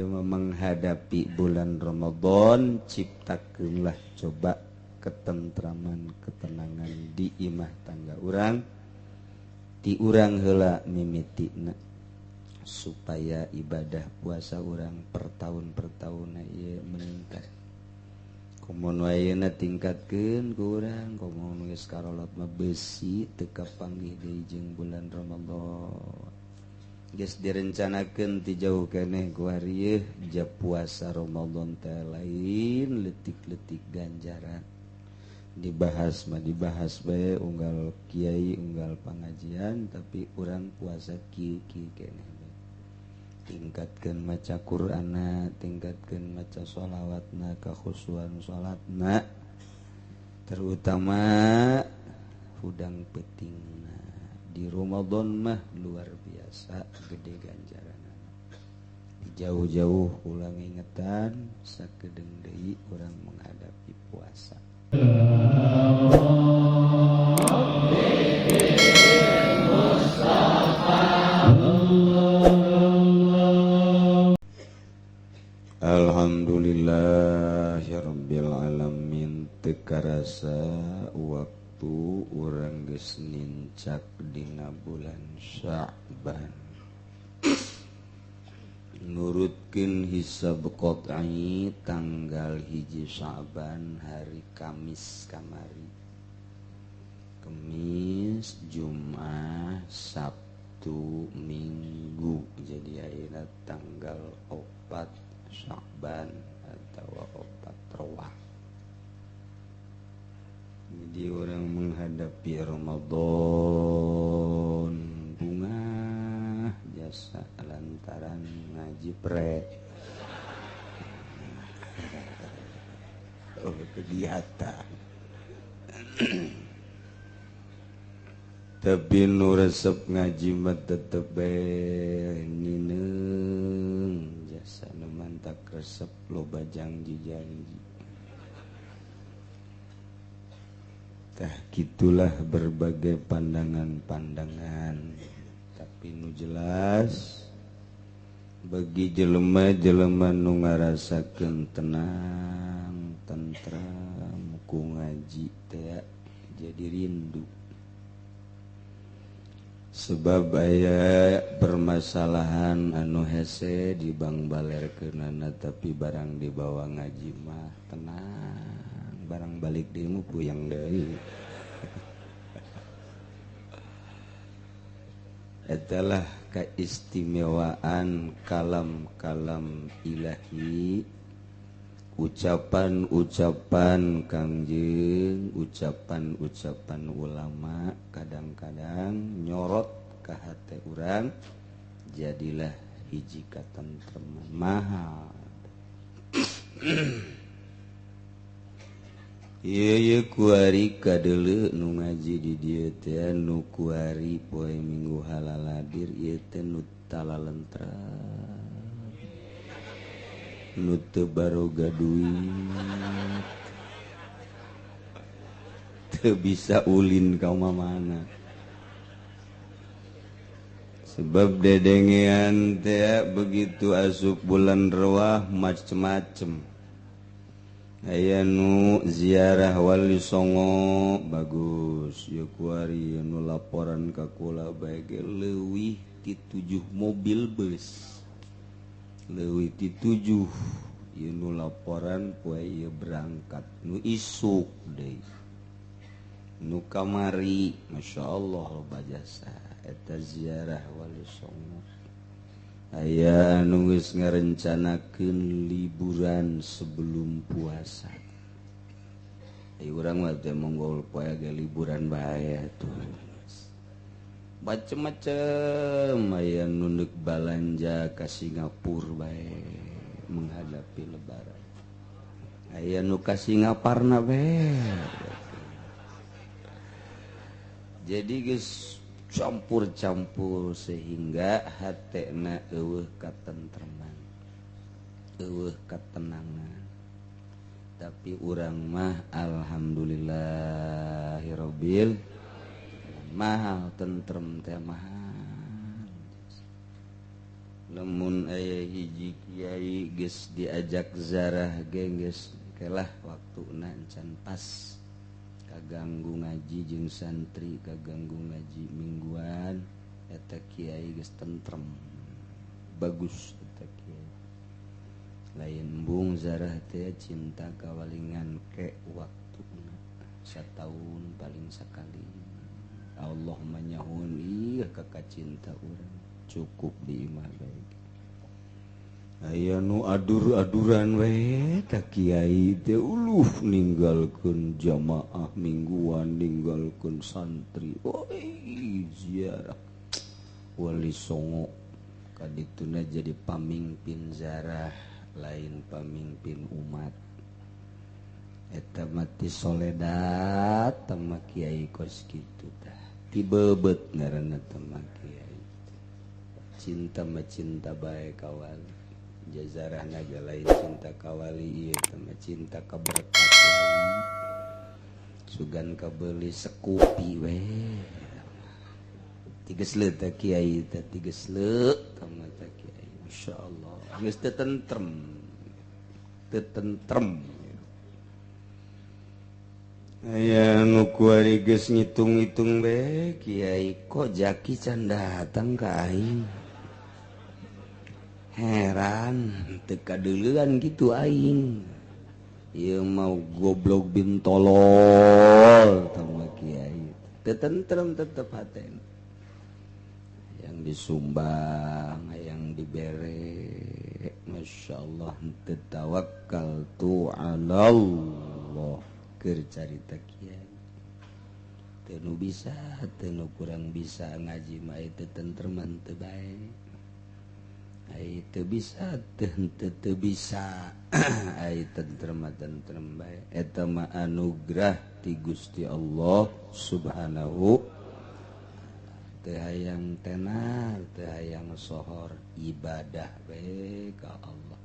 Menghadapi bulan Ramadan, ciptakeunlah coba ketentraman, ketenangan di imah tangga urang, ti urang heula mimitina supaya ibadah puasa urang per tahun per tahun ieu meningkat. Komo ayeuna tingkatkeun ku urang, komo geus karolot mah besi teu kapanggih deui jeung bulan Ramadan. Geus direncanakeun ti jauh keneh ku ari ja puasa Ramadan teh lain leutik-leutik ganjaran. Dibahas mah dibahas bae unggal kiai unggal pangajian, tapi urang puasa kieu-kieu keneh bae. Tingkatkeun maca Qur'anna, tingkatkeun maca sholawatna, kakhusuan salatna, terutama hudang peutingna. Di Ramadan mah luar biasa gede ganjaran. Jauh-jauh ulang ingetan sakedeung deui urang menghadapi puasa. Alhamdulillahirabbil alamin. Teu karasa waktu urang geus nincak dina bulan Sya'ban. Nurutkeun hisab qat'i tanggal 1 Sya'ban hari Kamis kamari. Kamis, Jumat, Sabtu, Minggu. Jadi ayeuna tanggal 4 Sya'ban atau 4 Rawah. Jadi orang menghadapi Ramadan bunga jasa lantaran ngaji pre. Oh, kegiatan. Tapi nu resep ngaji mah tetep bae nineung jasa nu mantak resep loba janji-janji. Tah gitulah berbagai pandangan-pandangan, tapi nu jelas bagi jelema-jelema nu ngarasakeun tenang, tentram ku ngaji teh jadi rindu. Sebab aya permasalahan anu hese di bangbalerkeunana tapi barang dibawa ngaji mah tenang. Barang balik demu puyang deui. Adalah keistimewaan kalam-kalam ilahi, ucapan-ucapan Kangjeng, ucapan-ucapan ulama kadang-kadang nyorot ka hate urang, jadilah hiji katentreman mahal. Ieu kuari kadeuleu nu ngaji di dieu teh nu kuari poe Minggu halaladir ieu teh nu talalentra nu teu baroga duit teu bisa ulin ka mamana sebab dedengean teh begitu asup bulan Rewah macem-macem. Aya nu ziarah Wali Songo bagus ieu kuari nu laporan ka kula bae ge leuwih ti 7 mobil bus leuwih ti 7 ieu nu laporan poe ieu berangkat nu isuk deui nu kamari masyaallah loba jasa eta ziarah Wali Songo. Aya anu geus ngarencanakeun liburan sebelum puasa. Ai urang mah teh monggol poe ge liburan bae atuh. Macem-macem aya nu neuk balanja ka Singapura bae menghadapi lebaran. Aya nu ka Singaparna bae. Jadi geus campur-campur sehingga hatena eueuh katentreman, eueuh katenangan. Tapi urang mah alhamdulillahirabbil mahal tentrem teh mahal. Lamun aya hiji kiai geus diajak zarah ge geus kelah waktuna can pas kaganggu ngaji jeung santri, kaganggu ngaji mingguan, eta kiai geus tentrem. Bagus eta kiai. Lain embung zarah teh cinta kawalingan ke waktuna sataun paling sakali. Allah manyahun ih kakak cinta urang cukup di imah baik. Aya nu adur-aduran we ta kiai teh uluh ninggalkeun jamaah mingguan, ninggalkeun santri. Oi ziarah Wali Songo kadituna jadi pamimpin zarah lain pamimpin umat. Eta mati soledat tama kiai kos kitu tah. Tibebet ngaranna tama kiai. Cinta mah cinta bae kawali. Jazarah naga lain cinta kawali ieu teh mah cinta ka berkat lain. Sugan kabeuli sekupi we. Tiges leuh teh kiai teh tiges leuh teh mah teh kiai. Masyaallah. Geus teu tentrem. Teu tentrem. Aya nu kuari geus ngitung-ngitung be kiai kok jaki can datang ka aing. Heran teu kadeuleuan kitu aing. Ieu mau goblok bin tolol tama kiai. Teu tentrem tetep hatena. Yang disumbang, yang dibere, masyaallah teu tawakal tu 'alallah. Keur carita kiai teu nu bisa teu nu kurang bisa ngaji mah teu tentreman teu bae. Ai teu bisa teu bisa ai tentrem tentrem bae. Eta mah anugerah ti Gusti Allah Subhanahu. Teu hayang tenar teu hayang sohor ibadah bae ka Allah.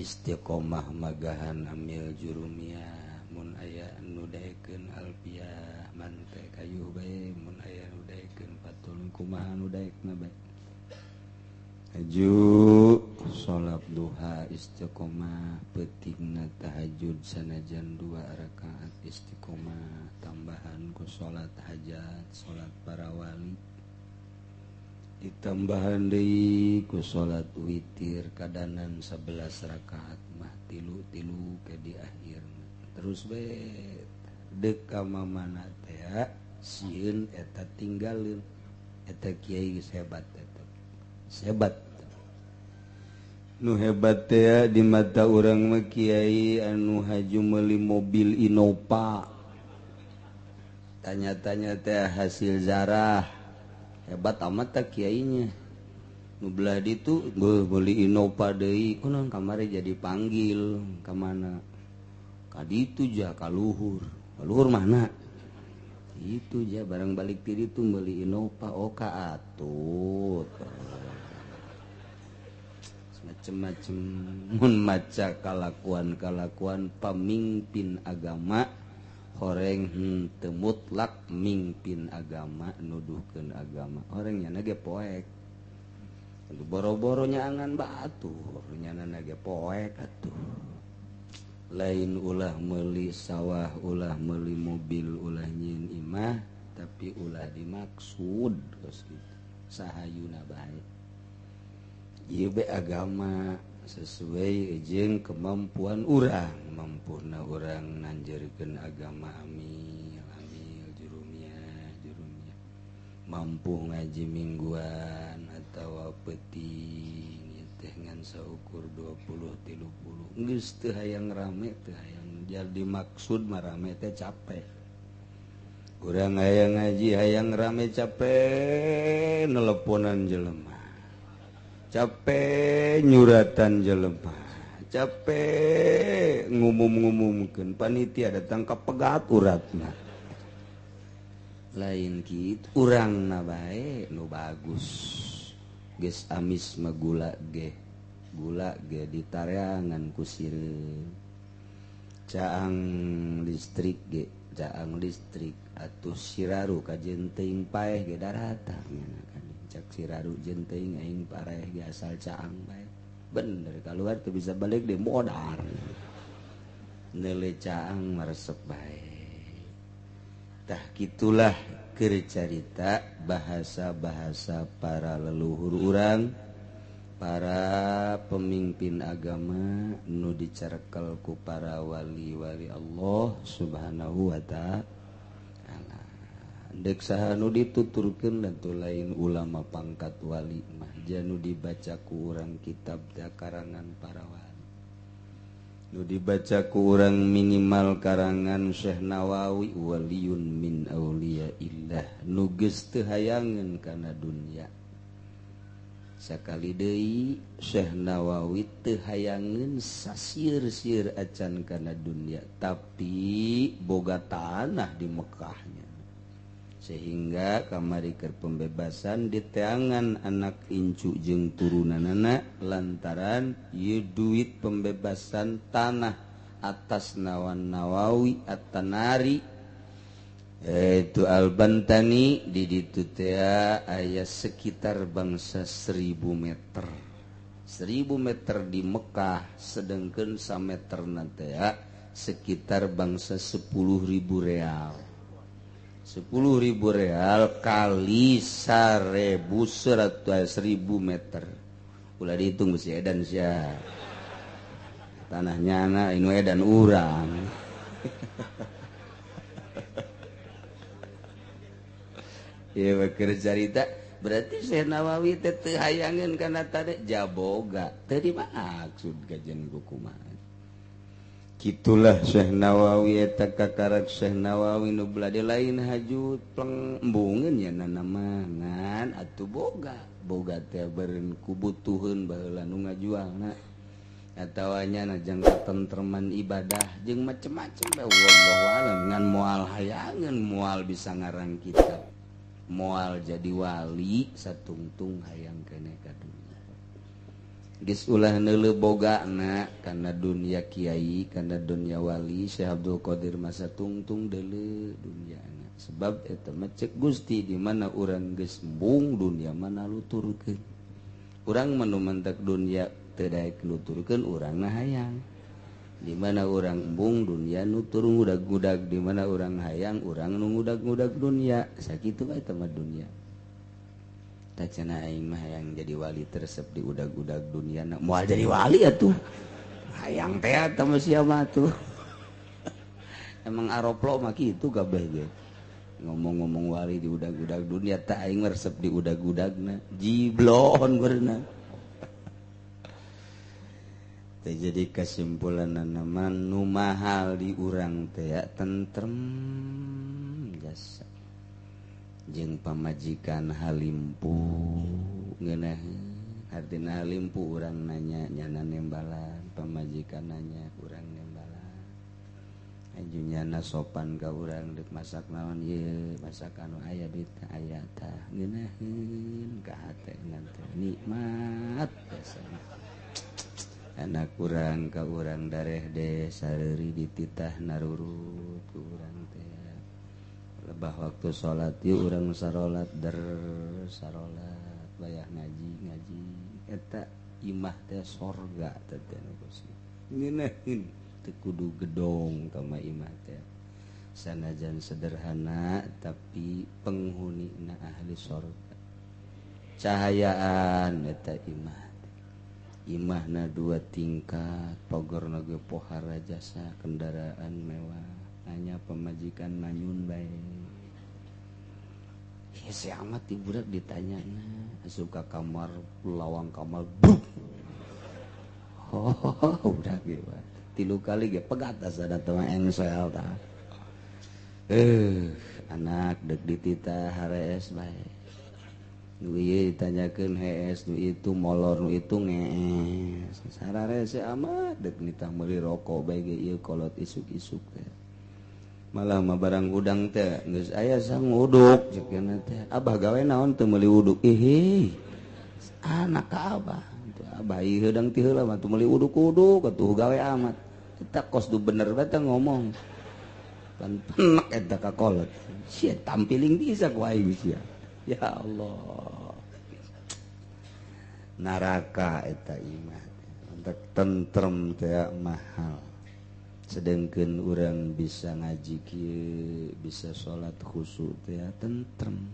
Istiqomah magahan amil jurumiyah. Mun aya nu daekeun alfiah mante kayuh bae, mun aya nu daekeun patul kumaha nu daekna bae. Aju salat duha istiqomah, peutingna tahajud sanajan 2 rakaat istiqomah, tambahan ku salat hajat, salat para wali. Ditambahan deui ku salat witir kadanan 11 rakaat mah tilu-tilu ke di akhir. Terus be dek ka mamana teh sieun eta tinggalin eta kiai geus hebat eta hebat nu hebat teh di mata urang mah kiai anu haju meuli mobil Innova. Tanya-tanya teh hasil zarah hebat amat teh kiainya. Nu belah ditu beuh meuli Innova deui kunaon kamari jadi panggil ka mana? Kaditu ja kaluhur. Kaluhur mana? Itu ja barang balik ti ditu meuli Innova oh ka atut. Macem-macem mun maca kalakuan-kalakuan pamimpin agama horeng henteu mutlak mingpin agama nuduhkeun agama. Horeng nya ge poek. Boro-boro nyaangan batur nyana ge poek atuh. Lain ulah meuli sawah, ulah meuli mobil, ulah nyieun imah, tapi ulah dimaksud geus kitu. Sahayuna bae. Ieu be agama sesuai jeung kemampuan urang, mampuna urang nanjeurkeun agama amil, amil jurumiyah, jurumiyah. Mampu ngaji mingguan atawa peuting teh ngan saukur 20 30 geus teu hayang rame teu hayang jadi maksud mah rame teh capek. Urang hayang ngaji hayang rame capek nelponan jelema, capek nyuratan jelema, capek ngumum-ngumumkeun panitia datang ka pegat uratna. Lain kitu urangna bae nu bagus. Geus amis mah gula ge ditareangan ku sireum. Caang listrik ge, caang listrik atuh siraru kajen teuing paeh ge daratang. Cak si raru jeung teuing aing pareh ge asal caang bae. Bener keluar teu bisa balik di modar. Neule caang meresep bae. Tah kitulah keur carita bahasa-bahasa para leluhur urang, para pemimpin agama nu dicarekel ku para wali-wali Allah Subhanahu wa ta'ala. Dek saha nu dituturkeun tentu lain ulama pangkat wali mah, janu dibaca ku urang kitab da karangan para wali. Nu dibaca ku urang minimal karangan Syekh Nawawi waliyun min auliyaillah nu geus teu hayangeun kana dunya. Sakali deui Syekh Nawawi teu hayangeun sasieur-sieur acan kana dunya, tapi boga tanah di Mekahnya. Sehingga kamari keur pembebasan diteangan anak incu jeung turunanana lantaran ieu duit pembebasan tanah atas nawan Nawawi At-Tanari itu Al-Bantani di ditu teh aya sekitar bangsa 1000 meter. 1000 meter di Mekah sedengkeun sameterna teh sekitar bangsa 10.000 real. 10.000 real kali 1.100 meter. Ulah dihitung besi edan sia. Tanahnya anak inu edan urang. Ya keur carita berarti Syekh Nawawi teh teu hayangeun kana tade jaboga. Teu dimaksud kajian kumaha. Kitulah Syekh Nawawi eta kakarak Syekh Nawawi nu belade lain haju pleng embungeun nya nanamangan atuh boga. Boga teh beureun kubutuheun baheula nu ngajualna atawa nya najang katentreman ibadah jeung macem-macem bae wallahu alam ngan moal hayangeun moal bisa ngarang kitab. Moal jadi wali satungtung hayang keneh ka dunya. Geus ulah neuleuh bogana kana dunya kiai, kana dunya wali. Syekh Abdul Qadir masa tungtung deuleu dunyana. Sebab eta mah ceuk Gusti di mana urang geus embung dunya mana luturkeun. Urang mah nu mentek dunya teu daek nuturkeun urangna hayang. Di mana urang embung dunya nutur ngudag-ngudag, di mana urang hayang urang nu ngudag-ngudag dunya. Sakitu bae eta mah dunya. Tah cenah aing mah hayang jadi wali teresep di udag-udag dunya na. Moal jadi wali atuh. Hayang teh eta mah sia mah atuh. Emang aroplo mah kitu kabeh ge. Ngomong-ngomong wali di udag-udag dunya tah aing mah resep di udag-udagna. Jiblon beurna. Teh jadi kesimpulan nama nu mahal di urang teh tentrem jasa jeung pamajikan halimpu ngeunaheun artina halimpu urang nanya nyana nembalan pamajikan nanya urang nembalan aju nyana sopan ka urang deuk masak naon ieu masak anu aya duit ka aya tah ngeunaheun ka hate teh nikmat jasa. Anak urang ka urang dareh deh sareuri dititah narurut ku urang teh lebah waktu salat ieu urang sarolat der sarolat bayah ngaji ngaji eta imah teh sorga teh nu Gusti ngeunaheun teu kudu gedong ka mah imah teh sanajan sederhana tapi penghunina ahli sorga cahayaan eta imah. Imahna dua tingkat, pogorna ge pohara jasa, kendaraan mewah, hanya pemajikan manyun bae. Hese amat ti budak ditanyana, asup ka kamar, lawang kamar, bruk. Oh, udah ge tilu kali ge pegat asa da teh engsel tah. Anak deuk dititah harees bae. Nu ieu ditanyakeun hees, nu itu molor, nu itu ngees. Sararese amat deuk nitah meuli rokok bae ge ieu kolot isuk-isuk teh. Malah mah barang hudang teh geus aya sanguduk ceuk teh. Abah gawe naon teu meuli uduk? Ih. Anak ka abah. Teu abah ieu hudang ti heula mah teu meuli uduk-uduk atuh gawe amat. Eta kos du bener bae teh ngomong. Pan penek eta ka kolot. Sia tampiling bisa ku aing sia. Ya Allah. Neraka eta imah. Entek tentrem teh mahal. Sedengkeun urang bisa ngaji kieu, bisa salat khusyuk teh tentrem.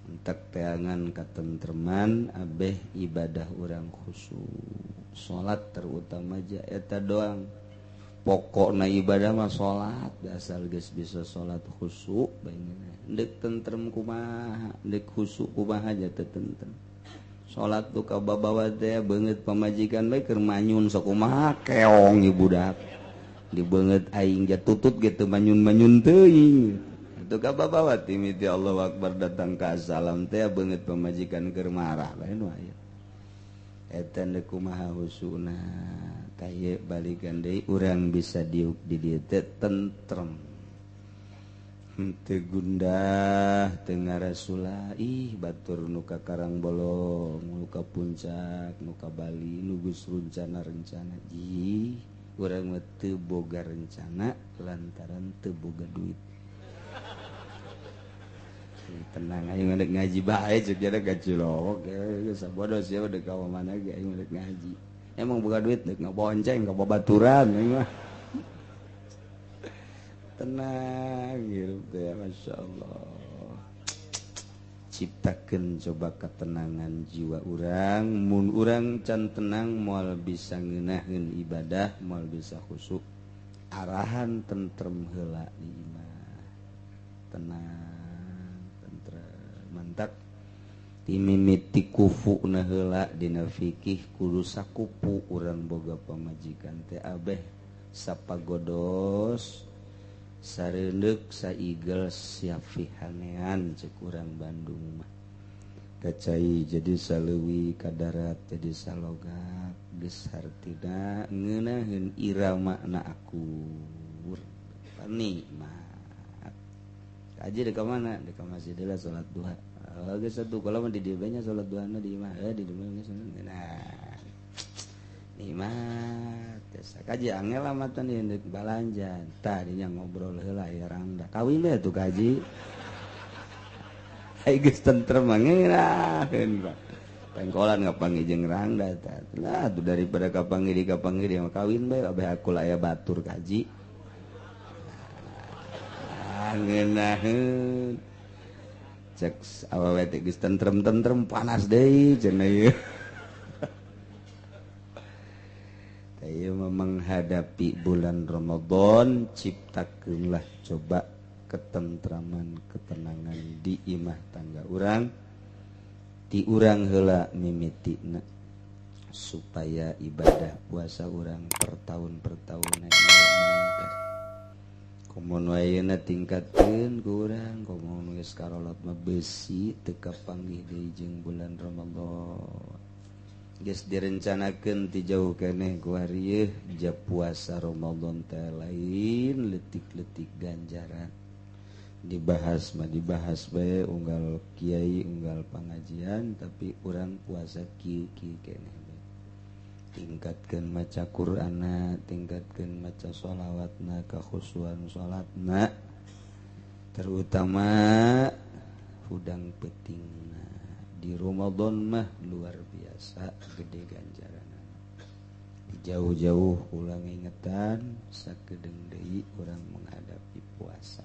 Entek teangan katentreman abeh ibadah urang khusyuk. Salat terutama ja eta doang. Pokokna ibadah mah salat, asal geus bisa salat khusyuk bae ngeunah. Deuk tentrem kumaha, deuk khusyuk kumaha ja teu tentrem. Salat tuh ka babawa teh beungeut pamajikan bae keur manyun sok kumaha keong ieu budak. Dibeungeut aing ja tutut gitu manyun-manyun teuing. Itu ka babawa timiti Allahu Akbar datang ka salam teh beungeut pamajikan keur marah bae nu aya. Eta deuk kumaha husuna tah ieu balikan deui urang bisa diuk di dieu teh tentrem. Henteu gundah teu ngarasula ih batur nu ka Karangbolong, nu ka Puncak, nu ka Bali, nu geus rencana-rencana ih urang mah teu boga rencana lantaran teu boga duit. Tenang aing mah deuk ngaji bae ceuk jada ka Cilowok geus sabodo sia deuk ka mana ge aing mah deuk ngaji. Emang boga duit deuk ngabonceng ka babaturan aing mah. Tenang hirup teh masyaallah. Ciptakeun coba ketenangan jiwa urang, mun urang can tenang moal bisa ngeunaheun ibadah, moal bisa khusyuk. Arahan tentrem heula di imah. Tenang, tentrem, mantak timimiti kufuna heula dina fikih kudu sakupu urang boga pamajikan teh abeh sapagodos sareundeuk saigel siafihanean cek urang Bandung mah. Kacai jadi saleuwi ka darat jadi salogak geus hartina ngeunaheun iramana akur. Nikmat. Kaji deuk ka mana? Deuk ka masjid heula salat duha. Oh, geus atuh kula mah di dieu bae nya salat duhana di imah. Di dieu geus ngeunah. Nikmat. Biasa kaji angel amatan ieu deuk balanja. Tah dinya ngobrol heula ya rangda. Kawin bae atuh kaji. Ai geus tentrem mah ngeunaheun Pak. Pengkolan ngapanggih jeung rangda tah. Lah atuh daripada kapanggih di kapanggih dia mah kawin bae abeh aku aya batur kaji. Ah ngeunaheun. Cek awewe teh geus tentrem-tentrem panas deui cenah ieu. Tah ieu mah menghadapi bulan Ramadan ciptakeunlah coba ketentraman ketenangan di imah tangga urang, ti urang heula mimitina supaya ibadah puasa urang per tahun per tahun meningkat. Komo ayeuna tingkatkeun ku urang, komo geus karolot mah besi teu kapanggih deui jeung bulan Ramadan. Geus direncanakeun ti jauh keneh ku harieun ja puasa Ramadan teh lain leutik-leutik ganjaran. Dibahas mah dibahas bae unggal kiai unggal pangajian tapi urang puasa kieu-kieu keneh bae. Tingkatkeun maca Qur'anna, tingkatkeun maca sholawatna, kakhusuan salatna, terutama hudang peutingna. Di Ramadan mah luar biasa gede ganjaranna. Jauh-jauh ulang ingetan sakedeung deui urang menghadapi puasa.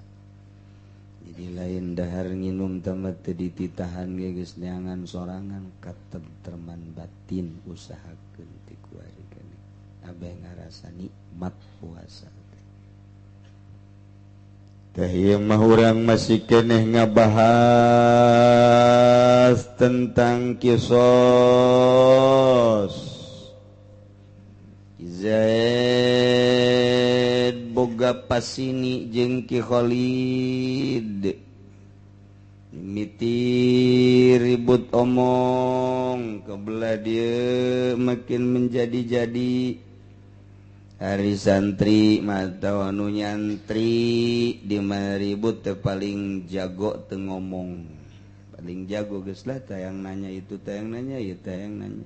Jadi lain dahar nginum tamat teu dititahan ge geus neangan sorangan katentreman batin usahakeun ti kuari keneh. Abeh ngarasa nikmat puasa teh. Teh ieu mah urang masih keneh ngabahas tentang kisos Zaid boga pasini jeung Ki Khalid. Mimiti ribut omong kebelah dia makin menjadi-jadi. Hari santri mata anu nyantri di mana ribut teh paling jago teu ngomong. Paling jago geus lah tayang nanya itu tayang nanya ieu tayang nanya.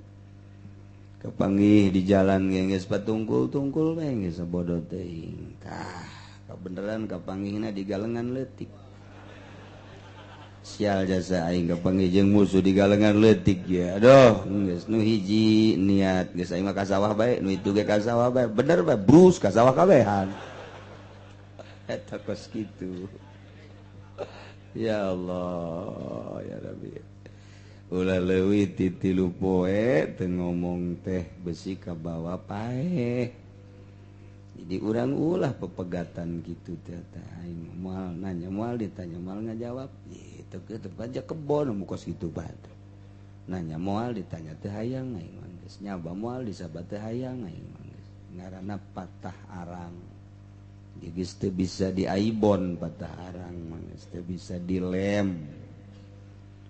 Kapanggih di jalan geus patungkul-tungkul bae geus sabodo teuing. Tah, kabeneran kapanggihna di galengan leutik. Sial jasa aing kapanggih jeung musuh di galengan leutik ya. Aduh, geus nu hiji niat geus aing mah ka sawah bae, nu itu ge ka sawah bae. Bener bae, brus ka sawah kabehan. Eta kos kitu. Ya Allah, ya Rabbi. Ulah leuwih ti 3 poe teu ngomong teh besi kabawa paeh. Jadi urang ulah pepegatan gitu teh aing moal nanya moal ditanya moal ngajawab. Itu ke tempat aja kebon mu kos kitu bae. Nanya moal ditanya teh hayang aing mah geus nyaba moal disaba teh hayang aing mah geus. Ngaranna patah arang. Geus teu bisa diaibon patah arang mah geus teu bisa dilem.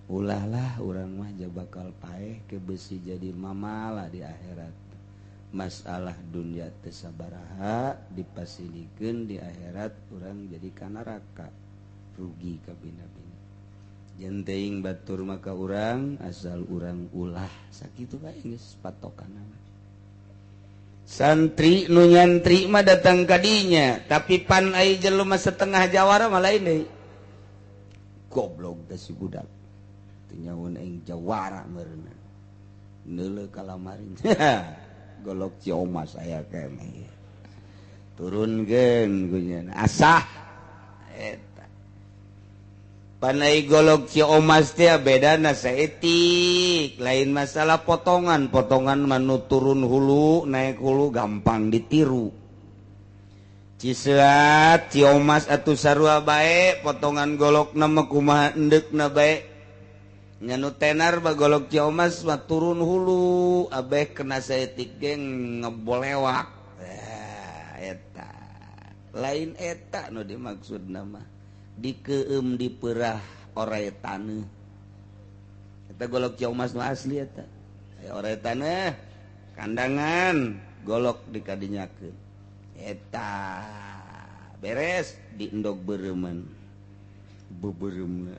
Ulah lah urang mah ja bakal paeh ke besi jadi mamala di akhirat. Masalah dunia teu sabaraha dipasilikeun di akhirat urang jadi ka neraka rugi kabina-bina. Jeung teuing batur maka urang asal urang ulah sakitu bae geus patokanna. Santri nu nyantri mah datang ka dinya tapi pan ai jelema setengah jawara mah lain deui. Goblok teh si budak. Teu nyaun aing jawara meureunna. Neuleuh kalamarin. Golok Ciomas aya keneh. Turunkeun kunya asah eta. Panai golok Ciomas teh bedana saeutik, lain masalah potongan, potongan mah nu turun hulu naik hulu gampang ditiru. Ciseat Ciomas atuh sarua bae potongan golokna mah kumaha endeukna bae. Nya nu tenar bagolok Ciomas mah turun hulu abeh kena saeutik ge ngebolewak. Eta lain eta nu dimaksudna mah dikeum diperah orai taneuh. Eta golok Ciomas nu asli eta. Aya orai taneuh kandangan golok dikadinyakeun. Eta beres diendog beureumeuan. Beberemna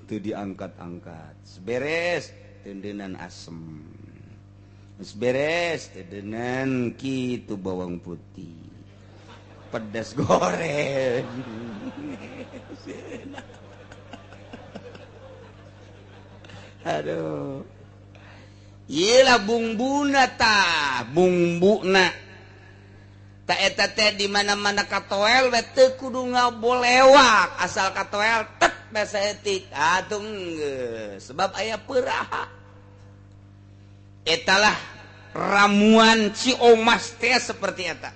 teu diangkat-angkat. Beres tendenan asem. Geus beres tendenan kitu bawang putih. Pedas goreng. Aduh. Ieu lah bumbuna tah, bumbuna. Ta eta teh di mana-mana katoel we teu kudu ngabolewak asal katoel tet bae saeutik atuh geus sebab aya peuraha. Etalah ramuan Ciomas teh seperti eta.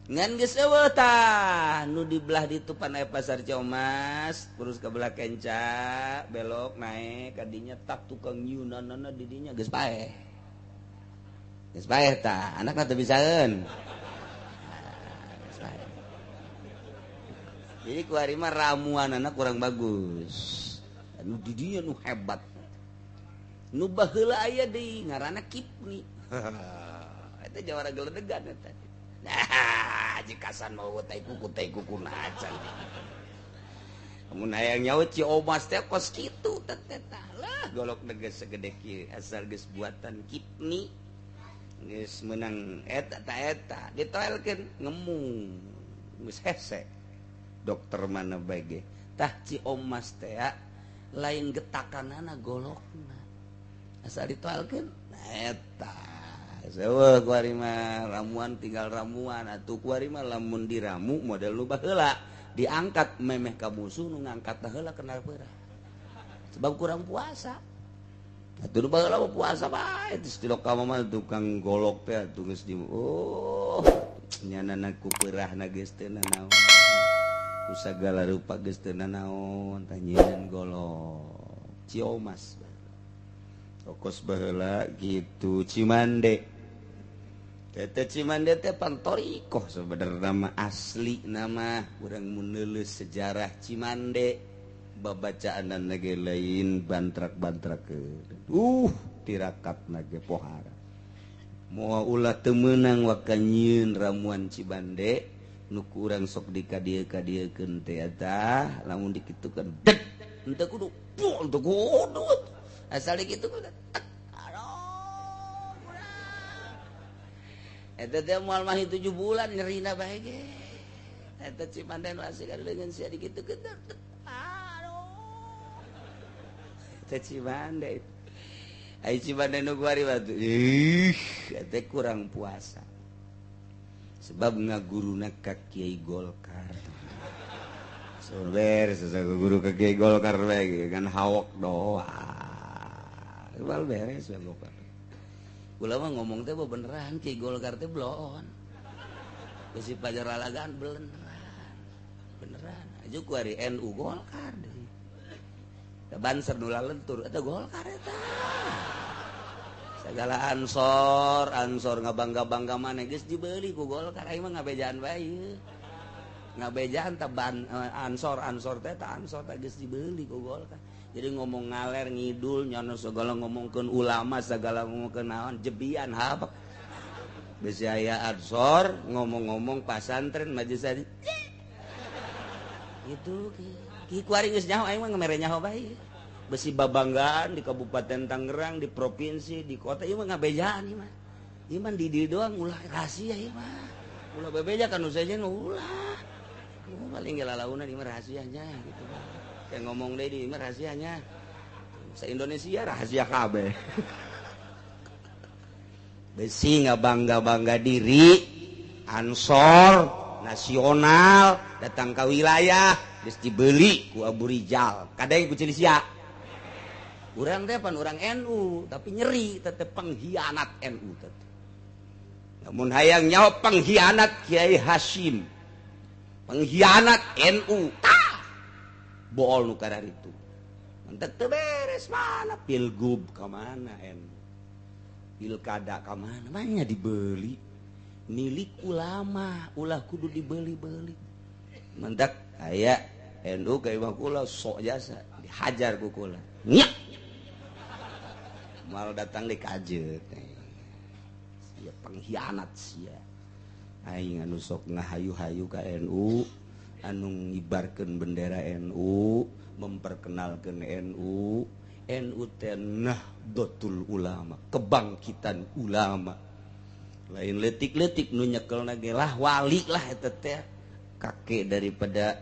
Ngan geus eueuh tah nu di belah ditu pan aya pasar Ciomas terus ka belah kenca belok naek ka dinya tak tukang nyieunanana di dinya geus paeh. Geus paeh tah anakna teu bisaeun. Jadi kuari mah ramuan anak kurang bagus. Nu di dinya nu hebat. Nu baheula aya deui ngaranna Kipni. Eta jawara geledegan eta. Nah, jikasan mau tai kuku acan. Mun hayang nyaut Ciomas teh kos kitu teh teh lah golok geus segede kieu asal geus buatan Kipni. Geus meunang eta ta eta ditoelkeun ngemung. Geus hese. Dokter mana bae ge tah Ciomas teh lain getakanana golokna asal ditoelkeun eta seueuh kuari mah ramuan tinggal ramuan atuh kuari mah lamun diramu model nu baheula diangkat memeh ka musuh nu ngangkat heula kena peurah sebab kurang puasa atuh nu baheula mah puasa bae geus tilok ka mah tukang golok teh atuh geus di oh nyanana ku peurahna geus teu nanaon ku sagala rupa geus teu nanaon tah nyieun golok Ciomas Okos baheula gitu Cimande. Tete Cimande teh pantorikoh sebenarnya nama asli nama urang menulis sejarah Cimande babacaan ge lain bantrak-bantrakeun. Tirakat ge pohara. Moal ulah teu meunang waka nyieun ramuan Cimande nu ku urang sok dikadieu-kadiekeun teh eta lamun dikitukeun deg henteu kudu henteu kudu asal dikitu aduh eta teh moal mah 7 bulan nyerina bae ge eta Cimande nu asli dengan sia dikitukeun aduh Teh Cibande. Ai Cibande nu kuari batu. Ih, teh kurang puasa. Sebab ngaguruna ka Kiai Golkar. Beres guru ka Kiai Golkar bae kan hawak doang. Bal beres we Golkar. Kula mah ngomong teh beneran Kiai Golkar teh bloon. Besi pajar lalagaan beneran. Beneran. Aju kuari NU Golkar deui. Da Banser nu lalentur eta Golkar eta. Segala ansor, ansor ngabangga-bangga maneh geus dibeli ku Golkar aing mah ngabejaan bae. Ngabejaan teh ban ansor, ansor teh ta ansor teh geus dibeli ku Golkar. Jadi ngomong ngaler ngidul nyono segala ngomongkeun ulama segala ngomongkeun naon jebian hapak. Besi aya ansor ngomong-ngomong pasantren majelis haji. Gitu ki kuari geus nyaho aing mah ngemere nyaho bae. Besi babanggaan di Kabupaten Tangerang, di provinsi, di kota ieu mah ngabejaan ieu mah. Ieu mah di diri doang ulah rahasia ieu mah. Ulah bebeja kan nu sejen ulah. Paling ge lalaunan ieu mah rahasianya gitu. Kayak ngomong deui di mah rahasianya. Se Indonesia rahasia kabeh. Besi ngabangga-bangga diri, ansor nasional datang ke wilayah geus dibeli ku Abu Rijal. Kadang ku Cilisia. Urang teh pan urang NU, tapi nyeri tetep pengkhianat NU tetep. Namun hayang nyawa pengkhianat Kiai Hasyim. Pengkhianat NU. Tah. Bool nu kararitu. Mentek teu beres mana pilgub ka mana NU. Pilkada ka mana banyak dibeli. Milik ulama, ulah kudu dibeli-beli. Mentek aya NU ka imah kula sok jasa dihajar ku kula. Nyak. Mal datang di kajet. Sia pengkhianat sia. Aing anu sok ngahayu-hayu ka NU, anu ngibarkeun bendera NU, memperkenalkeun NU, NU teh Nahdlatul Ulama, kebangkitan ulama. Lain leutik-leutik nu nyekelna ge lah wali lah eta teh. Kakek daripada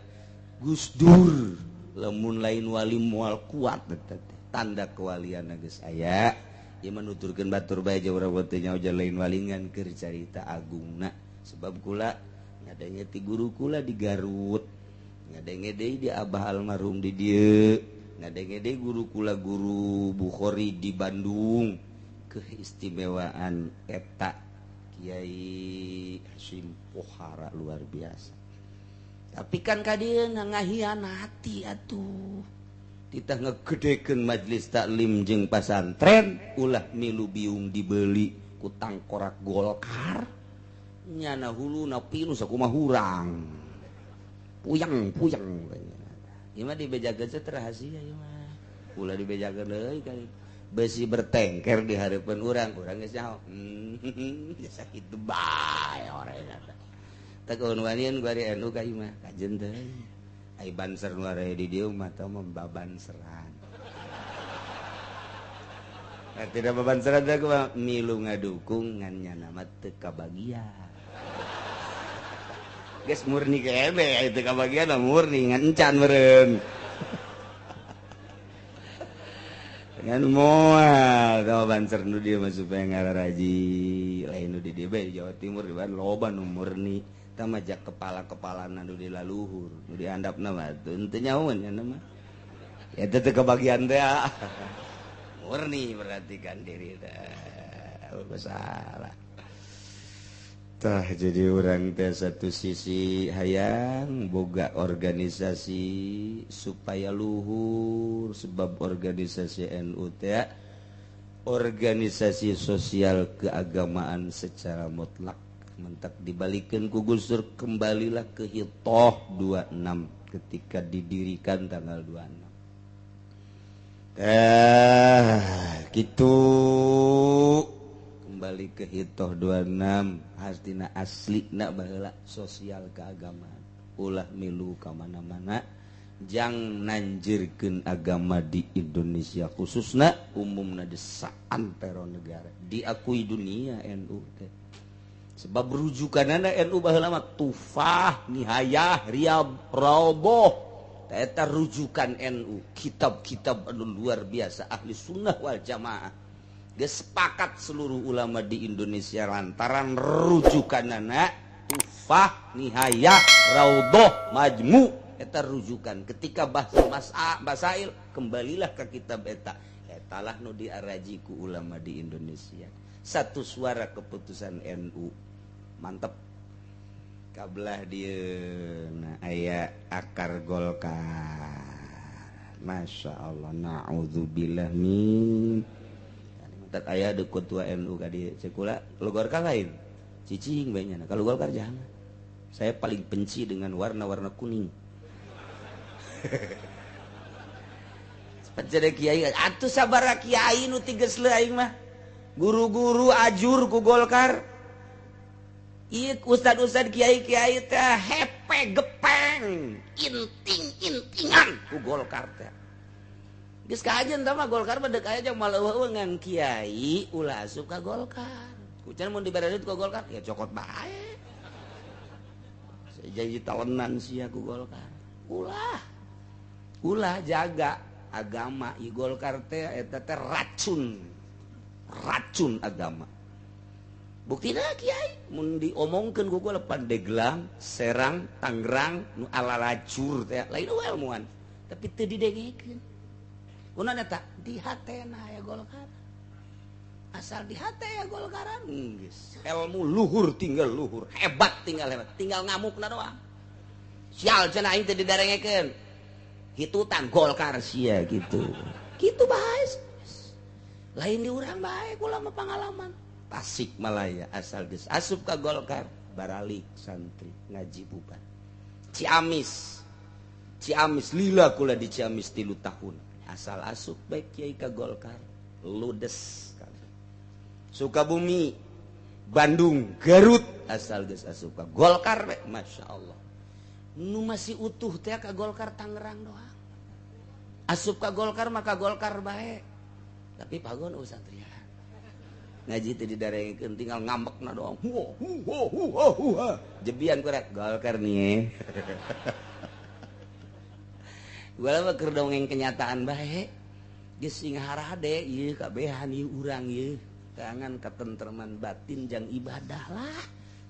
Gus Dur, lamun lain wali moal kuat eta teh. Tanda kewalian geus aya. Ieu menuturkeun batur bae urang teh nyaho lain walingan keur carita agungna. Sebab kula ngadenge ti guru kula di Garut, ngadenge deui di abah almarhum di dieu, ngadenge deui guru kula guru Bukhari di Bandung. Keistimewaan eta Kiai Hasyim Pohara luar biasa. Tapi kan ka dieu ngahianati atuh. Kita ngegedekeun majelis taklim jeung pasantren ulah milu biung dibeli ku tangkorak Golkar. Nyana huluna pinus sakumaha hurang. Puyeng-puyeng. Ieu mah dibejakeun teh rahasia ieu mah. Ulah dibejakeun deui kali. Besi bertengker di hareupeun urang, urang geus nyaho. Geus sakitu bae orangna teh. Teh wanian bari NU ka ieu mah kajen teh. Ai banser nu aya di dieu mah teh mah babanseran. Nah, tidak babanseran teh kumaha milu ngadukung ngan nyana mah teu kabagian. Geus murni kene teu kabagian murni ngan encan meureun. Ngan moal tah banser nu dieu mah supaya ngararaji lain nu di dieu bae di Jawa Timur di loba nu murni. Tah majak kepala-kepalana nu di laluhur nu dihandapna mah teu nyahoeun nya mah. Eta teu kabagian teh. Murni berarti kan diri teh masalah. Tah jadi urang teh satu sisi hayang boga organisasi supaya luhur sebab organisasi NU teh organisasi sosial keagamaan secara mutlak. Mentak dibalikeun ku Gus Dur kembalilah ke Hitoh 26 ketika didirikan tanggal 26. Gitu kembali ke Hitoh 26 hastina aslina baheula sosial keagamaan ulah milu ka mana-mana jang nanjirkeun agama di Indonesia khususna umumna di saantero negara diakui dunia NU teh. Sebab rujukanana NU baheula mah Tufah, Nihayah, Riyab, Raudhah, Eta rujukan NU, kitab-kitab anu luar biasa ahli sunnah wal jamaah. Geus sepakat seluruh ulama di Indonesia lantaran rujukanana Tuhfah, Nihayah, Raudhah, Majmu. Eta rujukan ketika bahas masail kembalilah ke kitab eta. Etalah nu diaraji ku ulama di Indonesia. Satu suara keputusan NU. Mantep. Kabelah dia nah, aya akar Golkar. Masya Allah, na'udzubillah min. Tak aya de ketua NU ka dieu cekula lu Golkar lain. Cicing bae nya. Kalau Golkar jangan. Saya paling benci dengan warna-warna kuning. Pencere kiai atuh sabaraha kiai nu tiges leu aing mah. Guru-guru ajur ku Golkar. Iya, ustad-ustad kiai-kiai teh hepe gepeng, inting-intingan ku Golkar teh. Geus kajen tah mah Golkar mah deuk aya jeung maleueuh ngan kiai ulah asup ka Golkar. Kucan mun dibere duit ku Golkar ya cokot bae. Saya jadi talenan sia ku Golkar. Ulah. Ulah jaga agama ieu Golkar teh eta teh racun. Racun agama. Buktina kiai mun diomongkeun ku gua Pandeglang, Serang, Tangerang nu ala lacur teh lain ilmuan tapi teu didengekeun. Kunaon eta? Di hatena aya Golkar. Asal di hate aya Golkaran geus. Ilmu luhur tinggal luhur, hebat tinggal hebat, tinggal ngamukna doang. Sial cenah aing teu didarengekeun. Hitutan Golkar sia gitu. Kitu bae. Lain di urang bae kula mah pangalaman. Tasikmalaya asal geus asup ka Golkar baralik santri ngaji bubar. Ciamis. Ciamis lila kula di Ciamis 3 tahun. Asal asup baik kiai ka Golkar ludes. Sukabumi, Bandung, Garut asal geus asup ka Golkar bae Masya Allah. Nu masih utuh teh ka Golkar Tangerang doang. Asup ka Golkar maka Golkar bae. Tapi pagon santrian. Ngaji teh didarengekeun tinggal ngambekna doang. Hu hu hu hu. Jebian kurang Golkar nih. Gua mah keur dongeng kenyataan bae. Geus sing harade ieu kabehan ieu urang ieu. Tangan katentreman batin jang ibadah lah.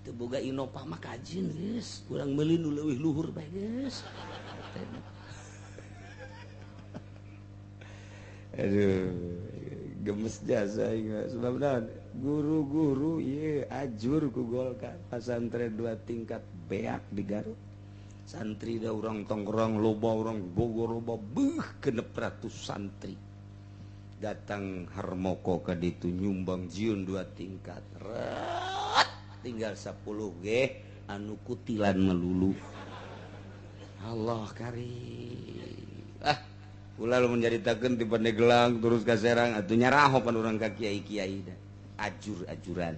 Teu boga inopah mah kajin geus. Urang meuli nu leuwih luhur bae geus. Aduh. Gemes jasa ingat sebab naon guru-guru ieu ajur ku Golkar pasantren 2 tingkat beak di Garut santri da urang Tangerang loba urang Bogor loba beuh 600 santri datang Harmoko ka ditu nyumbang jiun 2 tingkat ret tinggal 10 ge anu kutilan melulu Allah karim ah ulah lu menceritakeun ti Pandeglang terus ka Serang atuh nyaraho pan urang ka kiai-kiai da ajur-ajuran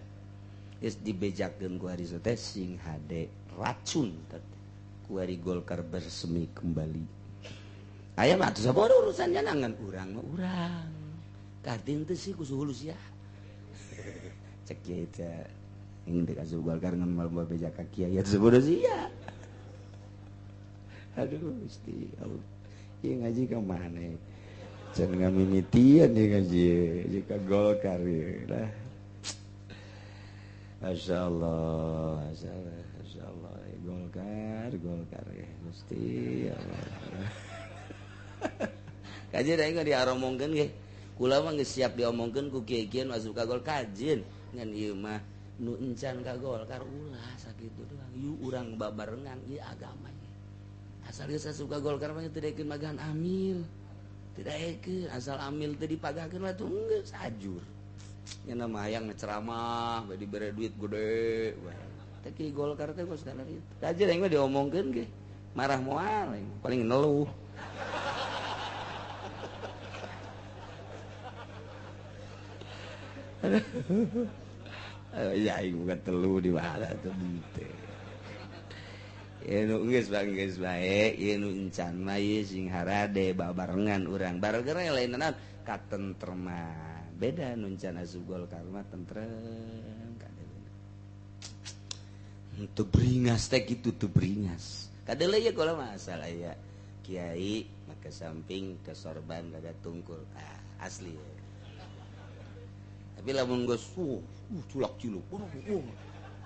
geus dibejakeun ku ari teh sing hade racun teh ku ari Golkar bersemi kembali aya mah atuh sabodo urusannya ngan urang mah urang katin teh sih ku suhu sia cek kiai teh ingin deuk asup Golkar ngan mal beja ka kiai atuh sabodo sia aduh Gusti Allah. Ieu ngaji ka mana? Can ngamimitian ieu ngaji, jika Golkar ieu lah. Masya Allah, Masya Allah, Masya Allah. Golkar, Golkar ya, Gusti Allah. Kajian aing diaromongkeun ge. Kula mah geus siap diomongkeun ku kieu-kieu asup ka Golkar kajieun. Ngan ieu mah nu encan ka Golkar ulah sakitu doang. Yuk urang babarengan ieu agama. Asal geus asup ka Golkar mah teu daekeun magahan amil. Teu daekeun asal amil teu dipagahkeun mah tuh geus ajur. Nya mah hayang ceramah bae dibere duit gede bae. Teh ki Golkar teh kos kana kitu. Kajeun aing mah diomongkeun ge marah moal aing paling neluh. Ya aing bukan telu di mana tuh henteu. Ieu geus geus bae, ieu nu encan mah ieu sing harade babarengan urang. Barogere lain naon katentreman. Beda nu encan asup Golkar mah tentrem kadeuleuna. Teu beringas teh kitu teu beringas. Kadeuleu ieu kula mah asal aya Kiai make samping ke sorban rada tungkul asli. Tapi lamun geus culak ciluk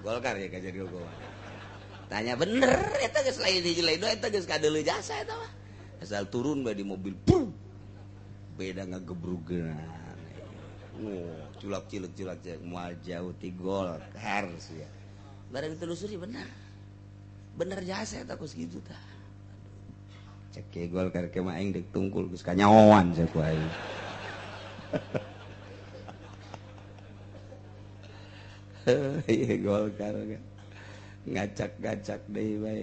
Golkar ya ka jadi gua. Tanya bener eta geus lain hiji lain dua eta geus kadeuleu jasa eta mah. Asal turun bae di mobil brum. Beda ngagebrugeun. Culak ciluk culak ciluk moal jauh ti Golkar sia. Barang ditelusuri bener. Bener jasa eta kos kitu tah. Aduh. Cek ke Golkar ke mah aing deuk tungkul geus kanyahoan cek ku aing. Iya Golkar kan. Ngacak-ngacak deui bae.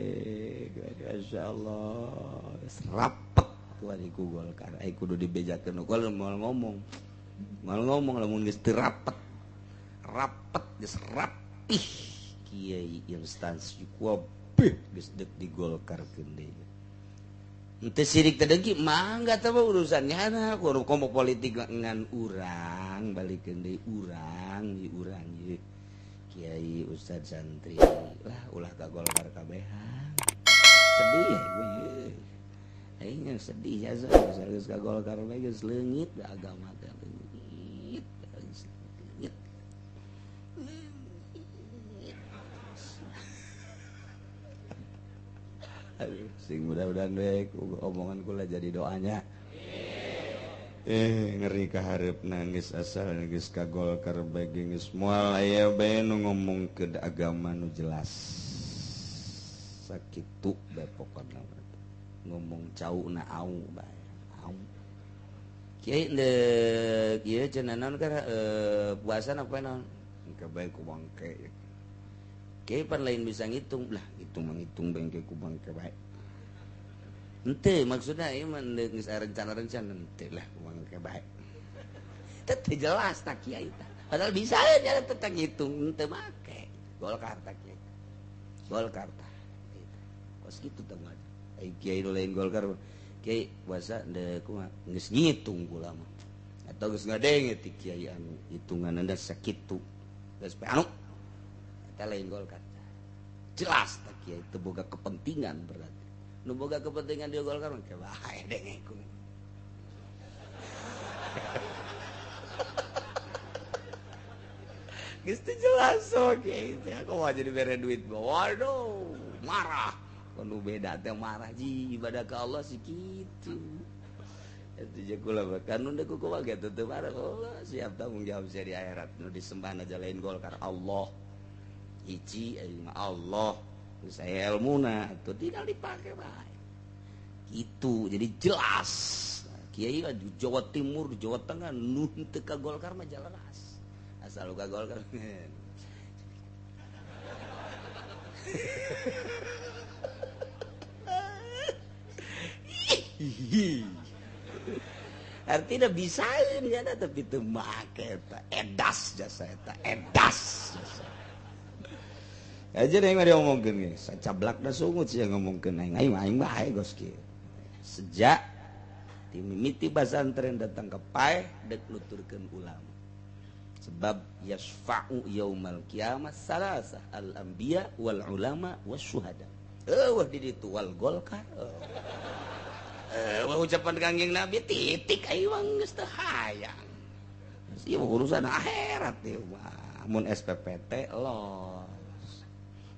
Masyaallah. Rapet kuari ku Golkar. Aing kudu dibejakeun ku moal ngomong. Moal ngomong lamun geus teu rapet. Rapet geus rapih kiai instansi kabeh geus deuk di Golkarkeun deui. Henteu sirik teh dengki mangga teh urusannya na kudu kelompok politik ngan urang balikeun deui urang ieu urang ieu. Kiai ustad santri lah ulah ka Golkar kabehan. Sedih ya gue. Aing sedih ya geus ka Golkar bae geus leungit agama teh leungit. Leungit. Aduh, sing mudah-mudahan we omongan kula jadi doanya. Ngeri kaharep nangis asal geus ka Golkar bae geus moal aya bae nu ngomongkeun agama nu jelas. Sakitu bae pokona ngomong cau na au bae. Au. Kiai deuk ieu cenah naon keur puasa apa naon? Engke bae ku bangke. Kiai pan lain bisa ngitung lah, hitung menghitung bengke ku bangke bae. Henteu maksudna ieu mah geus rencana-rencana henteu lah ku bangke bae. Teu jelas tak kiai tah. Padahal bisa nya tentang ngitung henteu make. Golkar tak kiai. Golkar tah. Kos kitu tah mah. Ai kiai nu lain Golkar kiai puasa deuk kumaha geus ngitung kula mah. Atau geus ngadenge ti kiai anu hitunganna sakitu. Geus anu eta lain Golkar. Jelas tak kiai teu boga kepentingan berarti. Nu boga kepentingan di Golkar mah bae denge ku. Geus teu jelas so kiai teh aku mah jadi bere duit. Waduh, marah. Nu beda teh marah ji ibadah ka Allah si kitu. Eta je kula bahkan nu deuk kumaha ge teu marah. Allah siap tanggung jawab sia di akhirat. Nu disembah aja lain Golkar Allah. Hiji aing mah Allah. Geus aya elmuna atuh tinggal dipake bae. Gitu, jadi jelas. Kiai di Jawa Timur, di Jawa Tengah nu teu ka Golkar mah jelas. Asal ka Golkar. Artinya bisa ya tapi teu make eta edas jasa eta edas jasa. Aja deh yang diomongkeun ge sacablak da sungut sia ngomongkeun aing aing aing bae geus kieu. Sejak ti mimiti basantren datang ke paeh deuk nuturkeun ulama. Sebab yasfa'u yaumal qiyamah salasah al anbiya wal ulama wasyuhada. Eueuh di ditu wal Golkar. Ucapan Kangjeng Nabi titik aing mah geus teu hayang. Ieu urusan akhirat ieu mah. Mun SPPT los.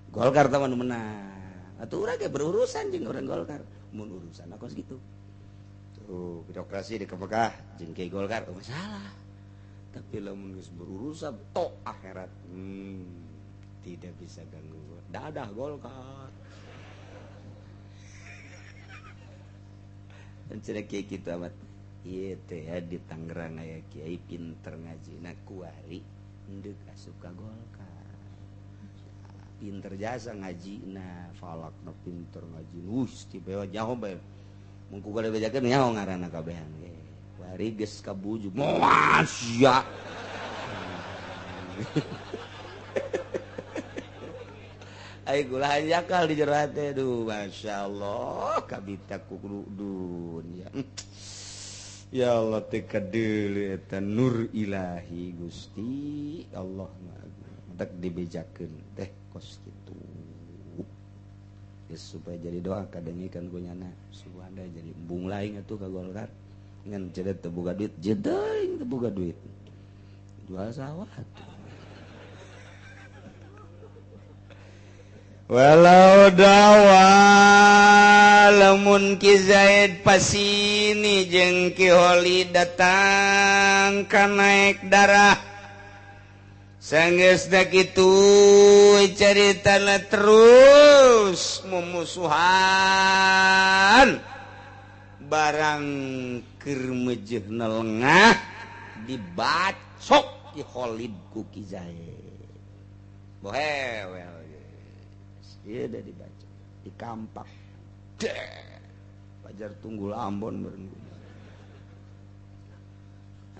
Golkar teh mah nu menang. Atuh urang ge berurusan jeung urang Golkar. Mun urusan kos kitu. Tuh birokrasi di Mekah jeung kiai Golkar oh masalah. Tapi lamun geus berurusan tok akhirat tidak bisa ganggu. Dadah Golkar. Dan cenah kiai kitu amat. Ieu teh di Tangerang aya kiai pinter ngajina kuari endek asup ka Golkar. Pinter jasa ngajina, falakna pinter ngaji. Wuh, istimewa nyaho bae. Mun ku gade bejakeun nyaho ngaranna kabehan ge. Kuari geus kabujuk. Moal sia. Ai kula hanjakal di jero hate duh masyaallah kabita ku dunya. Ya Allah teu kadeuleu eta nur ilahi Gusti Allah mah tak dibejakeun teh kos kitu. Geus supaya jadi doa kadengekeun ku nyana subhana jadi embung lain atuh ka Golkar ngan cedet teu boga duit jedeuing teu boga duit jual sawah atuh. Walau dawa lamun Ki Zaid pasini jeung Ki Holi datang ka naik darah sanggeus da kitu caritana terus mumusuhan barang keur meujeuhna lengah dibacok Ki Khalid ku Ki Zaid bohewel. Iya udah dibaca, dikampak, deh, pajar tunggul Ambon bareng.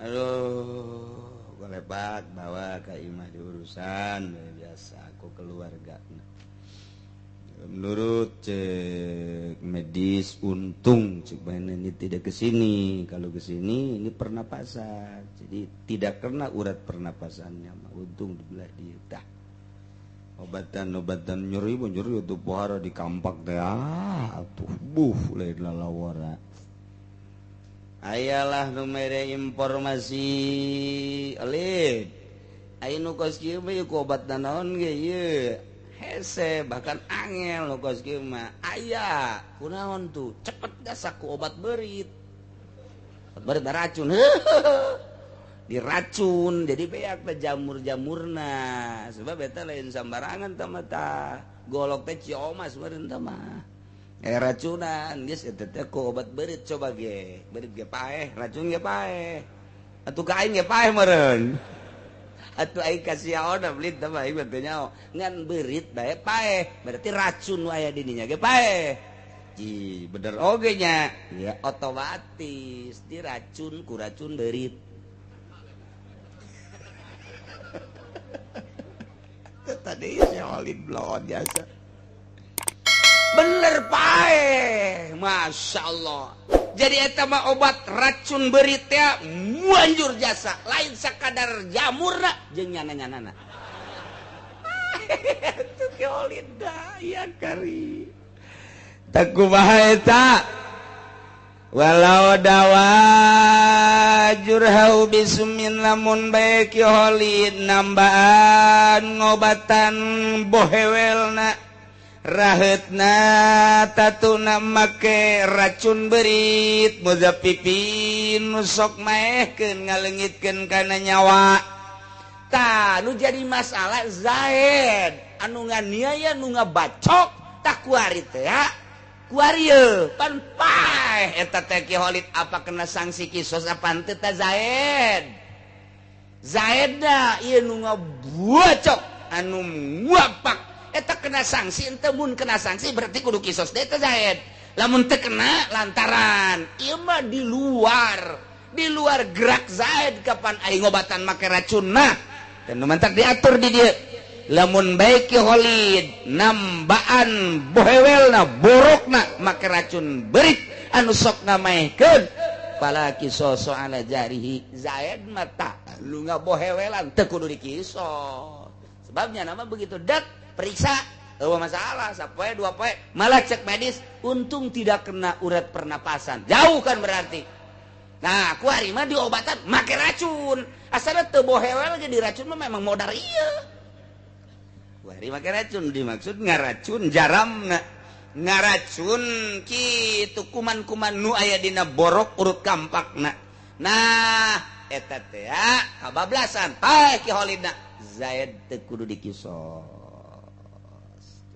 Aduh, gue lepak bawa ke imah diurusan biasa aku keluarga. Menurut cek medis untung cek ini tidak kesini, kalau kesini ini pernapasan, jadi tidak kena urat pernapasannya, untung dibelah dia dah. Obatan-obatan nyeri nyeri itu pohara di kampak teh atuh buh lain lalawara. Ayalah nu mere informasi alid. Aya nu kos kieu mah ku obat naon ge ieu. Hese bahkan angel nu kos kieu mah. Aya kunaon tuh cepet gasak ku obat beurit. Obat beurit racun. Diracun jadi beak teh jamur-jamurna sebab eta lain sambarangan tah mah tah golok teh ciomas meureun tah mah racunan geus eta teh ku obat beurit coba ge beurit ge paeh racun ge paeh atuh ka aing ge paeh meureun atuh aing kasiaona beulit tah mah aing mah teu nyaho ngan beurit bae paeh berarti racun nu aya di dinya ge paeh. Ih bener oge nya ya otomatis diracun ku racun beurit. Tadi si Holid blon biasa bener pae Masya Allah. Jadi eta mah obat racun beurit teh manjur jasa lain sakadar jamurna jeung nyana-nyanana. Tuh Ki Holid da ya kari takumaha eta walau dawa jurhau bisumin lamun bae Ki Holid nambaan ngobatan bohewelna raheutna tatuna make racun beurit muzapipin nu sok maehkeun ngalengitkeun kana nyawa. Tah nu jadi masalah Zaid anu nganiaya nu ngabacok tah kuari teh kuari pan paeh eta teh Ki Holid apa kena sanksi kisos apa henteu teh Zaid. Zaid da ieu nu ngabacok anu nguapak eta kena sanksi henteu mun kena sanksi berarti kudu kisos deui teh Zaid. Lamun teu kena lantaran ieu mah di luar gerak Zaid kapan aing ngobatan make racunna teh nu mantak diatur di dieu. Lamun bae Ki Holid nambaan bohewelna borokna make racun beurit anu sok ngamaehkeun pala kisoso ala jarihi Zaid mah tah lu ngabohewelan teu kudu dikisos sebabnya nama begitu dak periksa eueuh masalah sapoe dua poe malah cek medis untung tidak kena urat pernapasan jauh kan berarti. Nah kuari mah diobatan make racun asalna teu bohewel ge diracun mah memang modar ieu. Wari make racun dimaksud ngaracun jaramna ngaracun kitu kuman-kuman nu aya dina borok urut kampakna. Nah eta teh kabablasan paeh Ki Holidna Zaid teu kudu dikisos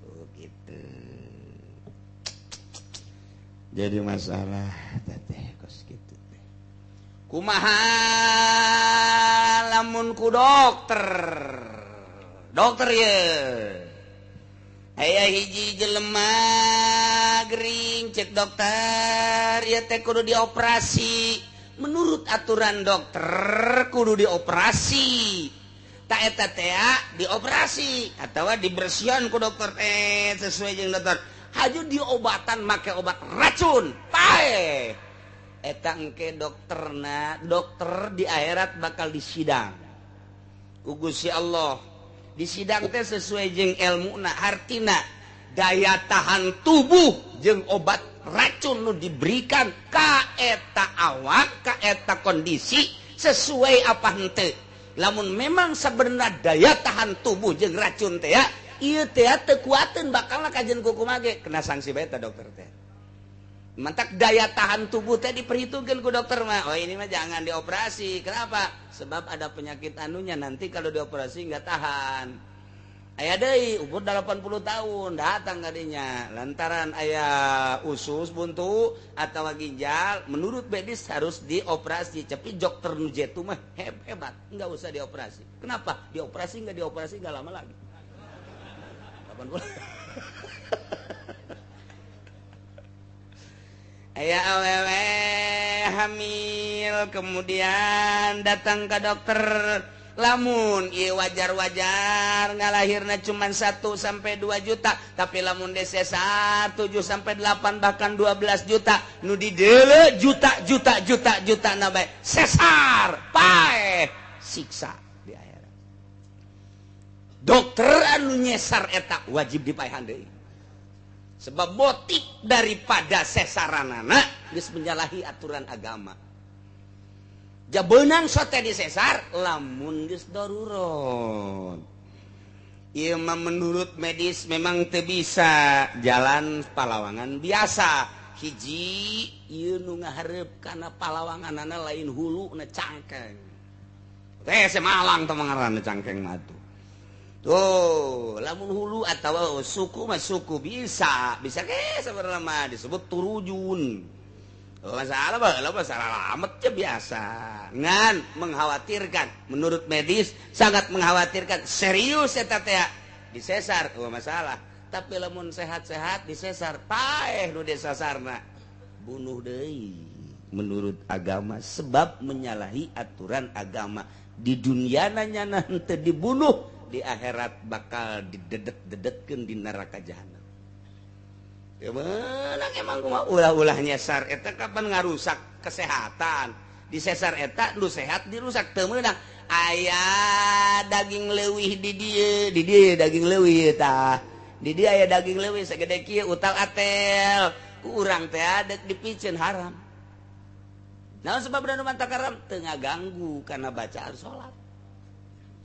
tuh gitu. Jadi masalah teh kos kitu teh kumaha lamun ku dokter. Dokter ye aya hiji jelema gering cek dokter ya teh kudu dioperasi. Menurut aturan dokter kudu dioperasi tak eta teh dioperasi atawa dibersihan ku dokter teh sesuai jeung dokter haju diobatan make obat racun paeh eta engke dokterna dokter di akhirat bakal disidang ku Gusti Allah. Di sidang teh sesuai jeung ilmuna hartina Daya tahan tubuh jeung obat racun nu diberikan ka eta awak, ka eta kondisi sesuai apa henteu. Lamun memang sebenarnya daya tahan tubuh jeung racun teh ya, ieu teh teu kuateun bakal kajen kumaha ge kena sanksi bae ta dokter teh. Mantak daya tahan tubuh teh diperhitungkeun ku dokter mah. Oh ini mah jangan dioperasi. Kenapa? Sebab ada penyakit anunya, nanti kalau dioperasi nggak tahan. Aya deui umur 80 tahun datang kadinya lantaran aya usus buntu atau ginjal, menurut medis harus dioperasi, tapi dokter nu jetu mah hebat, nggak usah dioperasi. Kenapa? Dioperasi nggak dioperasi nggak lama lagi. 80. Aya awewe hamil kemudian datang ke dokter. Lamun ieu wajar-wajar ngalahirna cuman 1 sampai 2 juta, tapi lamun desesar 7 sampai 8 bahkan 12 juta, nu dideuleu juta juta juta juta na bae sesar paeh siksa di akhirat. Dokter anu nyesar eta wajib dipaehan deui. Sebab motif daripada sesaranana geus menyalahi aturan agama. Jabeunang sote disesar lamun geus darurat. Ieu mah menurut medis memang teu bisa jalan palawangan biasa. Hiji ieu nu ngahareup kana palawanganana lain hulu na cangkeng. Teh semalang teh ngaranna cangkeng mah tuh. Tuh, lamun hulu atawa suku mah suku bisa, bisa ge sabarna mah disebut turujun. Masalah masalah amat ya biasa. Ngan mengkhawatirkan, menurut medis sangat mengkhawatirkan, serius eta teh disesar oh masalah. Tapi lamun sehat-sehat disesar paeh nu disesarna bunuh deui menurut agama sebab menyalahi aturan agama. Di dunia nyana henteu dibunuh, di akhirat bakal didedet-dedetkeun di neraka jahanam. Menang emang kumaha ulah-ulah nyesar eta kapan ngarusak kesehatan. Disesar eta nu sehat dirusak teu meunang. Aya daging leuwih di dieu daging leuwih tah. Di dieu aya daging leuwih sagede kieu utal atel. Ku urang teh dek dipiceun haram. Naon sebabna nu mantak haram? Teu ngaganggu kana bacaan salat.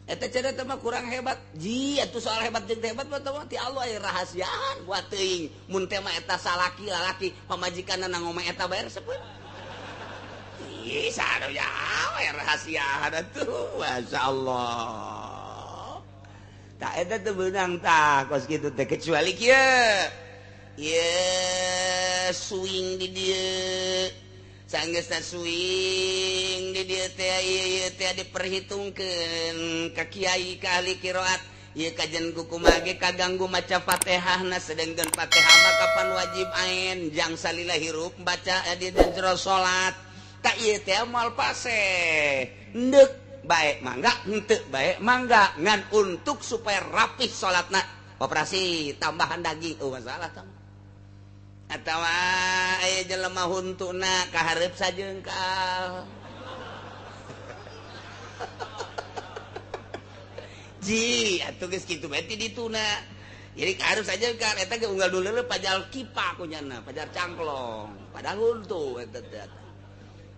Eta cerita mah kurang hebat. Ji atuh soal hebat jeung teu hebat mah ti Allah aya rahasiaan buat teuing. Mun teh mah eta salaki lalaki pamajikanna ngomong eta bae resep. Ih sadoya aya rahasiaan atuh masyaallah. Tah eta teu beunang tah kos kitu teh kecuali kieu. Ieu swing di dieu. Sanggeusna swing di dieu teh ieu teh diperhitungkeun ka kiai ka ahli qiraat ieu kajen ku kumaha ge kaganggu maca Fatihahna sedengkeun Fatihah mah kapan wajib ain jang salila hirup baca di jero salat tak ieu teh moal pase endek bae mangga henteu bae mangga ngan untuk supaya rapih salatna operasi tambahan daging oh masalah tah. Atawa aya jelema huntuna kahareup sajengkal. Ji, atuh geus kitu bae ti dituna. Jadi kahareup sajengkal eta ge unggal duleuleut pajal kipa kunyana, pajar cangklong. Padahal huntu eta teh.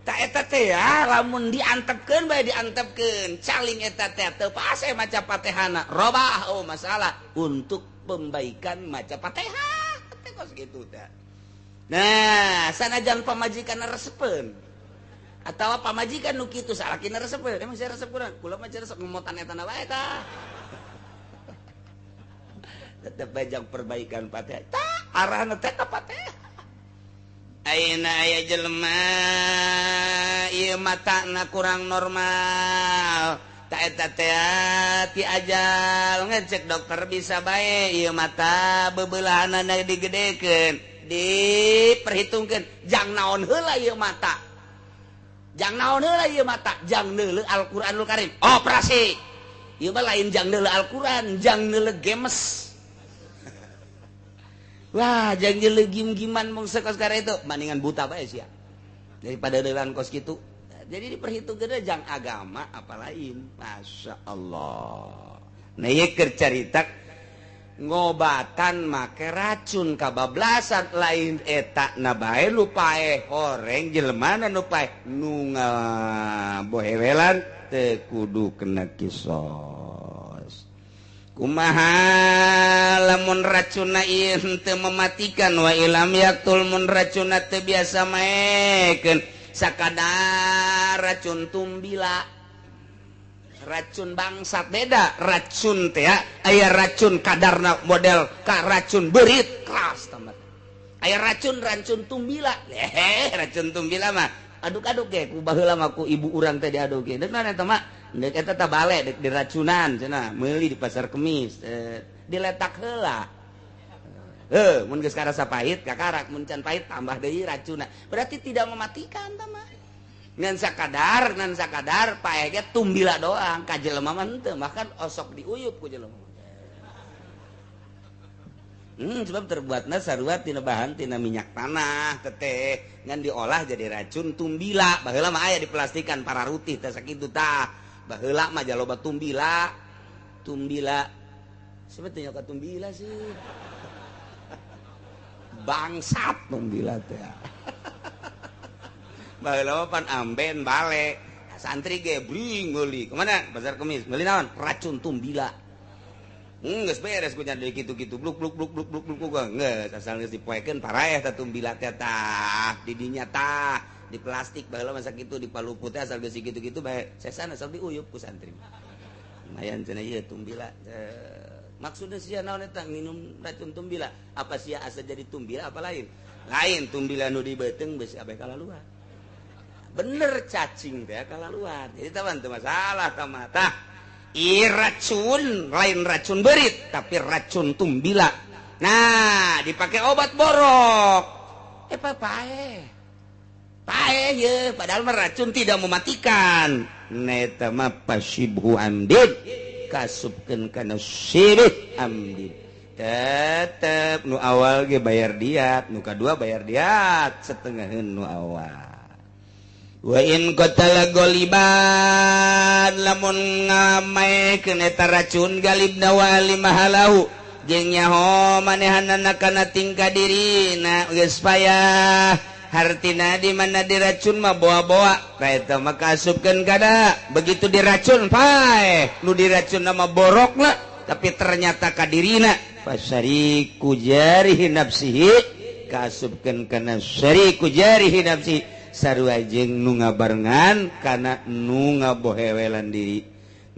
Ta eta teh ya lamun diantepkeun bae diantepkeun, caling eta teh teu pase maca Fatihahna. Robah oh masalah untuk pembaikan maca Fatihah. Teh kos kitu teh. Nah, sanajan pamajikan resepeun atawa pamajikan nu kitu salakina resepeun. Emang saya resep kurang? Kula mah resep ngomotan eta na bae tah. Tetep bae jang perbaikan Fatihah. Tah, arahna teh ka Fatihah. Ayeuna aya jelema ieu matana kurang normal. Ta eta teh ti ajal ngecek dokter bisa bae ieu mata bebeulahanana digedekeun. Diperhitungkeun jang naon heula ieu mata, jang naon heula ieu mata, jang neuleuh Al-Qur'anul Karim operasi ieu mah lain jang neuleuh Al-Qur'an, jang neuleuh gemes. Wah jang neuleuh gim-giman mung sakos itu bandingan buta bae sia daripada leulan kos kitu. Jadi diperhitungkeun jang agama apa lain. Masya Allah. Nah ieu keur carita Ngobatan make racun kabablasan, lain eta na bae nu paeh, horeng jelema nu paeh, nu ngabohewelan teu kudu kena kisos. Kumaha lamun racunna ieu teu mematikan? Wa ilam yaqtul, mun racunna teu biasa maekeun, sakadar racun tumbila, racun bangsat. Beda racun teh ya, aya racun kadarna model ka racun berit keras tamat, aya racun racun tumbila. Racun tumbila mah aduk-aduk ge ku baheula mah, ku ibu urang teh diaduk ge. Deuk naon eta mah? Deuk eta tah bale deuk diracunan cenah, meuli di pasar Kemis, diletak heula. Heuh, mun geus karasa pahit kakarak, mun can pahit tambah deui racunna. Berarti tidak mematikan tah mah, ngan sakadar paeh ge tumbila doang ka jelema mah henteu, bahkan osok diuyup ku jelema. Sebab terbuatna sarua tina bahan tina minyak tanah teteh, ngan diolah jadi racun tumbila. Baheula mah aya diplastikan para rutih teh sakitu tah. Baheula mah jaloba tumbila. Tumbila. Sebetulnya ka tumbila sih. Bangsat tumbila teh. Baheula mah pan amben bale. Santri ge bring meuli. Kemana? Pasar Kemis. Meuli naon? Racun tumbila. Geus beres ku nyari kitu-kitu, bluk bluk bluk bluk bluk bluk, geus asal geus dipoekeun paraeh tah tumbila teh tah di dinya tah di plastik. Baheula masa kitu di palupu teh, asal geus kitu-kitu bae sesan, asal diuyup ku santri, lumayan cenah ieu tumbila. Maksudnya sia naon eta minum racun tumbila? Apa sia asa jadi tumbila apa lain? Lain tumbila nu di beuteung geus abe kalaluar, bener cacing teh kalaluar. Jadi tah teu masalah tah mah tah. I racun lain racun berit, tapi racun tumbila. Nah, dipakai obat borok, eh paeh paeh ye, padahal mah racun tidak mematikan. Neta mah fasyibhu amdin, kasupkeun kana syibh amdin. Tetep nu awal ge bayar diat, nu kadua bayar diat setengaheun nu awal. Wa in qatala goliban, lamun ngamaekeun eta racun galibna, wa mahalahu, jeung nyaho manehanana kana tingkah dirina, geus payah hartina di mana diracun mah boa-boa. Tah, eta mah kaasupkeun kana begitu diracun paeh nu diracun nama borokna, tapi ternyata kadirina, fasyariku jarihi nafsihi, kaasupkeun kana syariku jarihi nafsihi, sarua jeung nu ngabarengan kana nu ngabohewelan diri,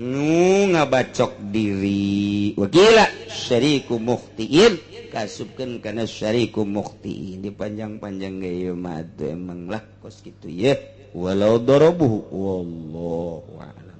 nu ngabacok diri. Wakila syariku mukhtiin, kasupkeun kana syariku mukhtiin. Dipanjang-panjang ge ieu mah atuh emang lah kos kitu ye. Walau darabuhu, wallahu a'lam.